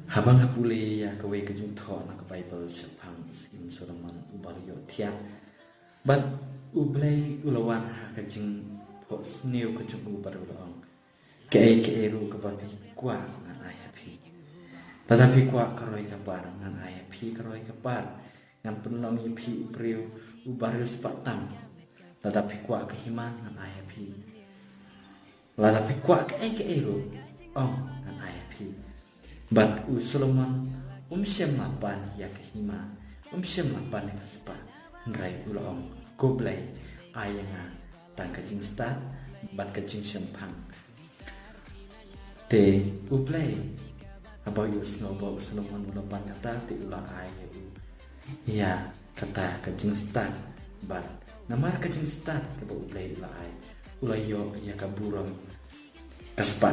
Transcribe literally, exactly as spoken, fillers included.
Haba nga pule ïa kawei ka jingthoh na ka Baibl shaphang u Syiem Solomon uba la ïohthiah, bad U Blei u la wan ha ka jingphohsniew ka jong u bad u la ong, kaei kaei ruh kaba phi kwah ngan ai ha phi. Lada phi kwah ka roi ka par ngan ai ha phi ka roi ka par. Ngan pynlong ïa phi u briew uba riewspah tam. Lada phi kwah ka hima ngan ai ha phi. Lada phi kwah kaei kaei ruh, ong, ngan ai ha phi. Bad u Solomon um shym la pan ïa ka hima, um shym la pan ïa ka spah. Hynrei u la ong, ko Blei, ai ïa nga tang ka jingstad bad ka jingshemphang. Te U Blei, haba u ïohsngew ba u Solomon u la pan kata, te u la ai ïa u ïa kata ka jingstad. Bad namar ka jingstad kaba U Blei u la ai, u la ïoh ïa ka burom ka spah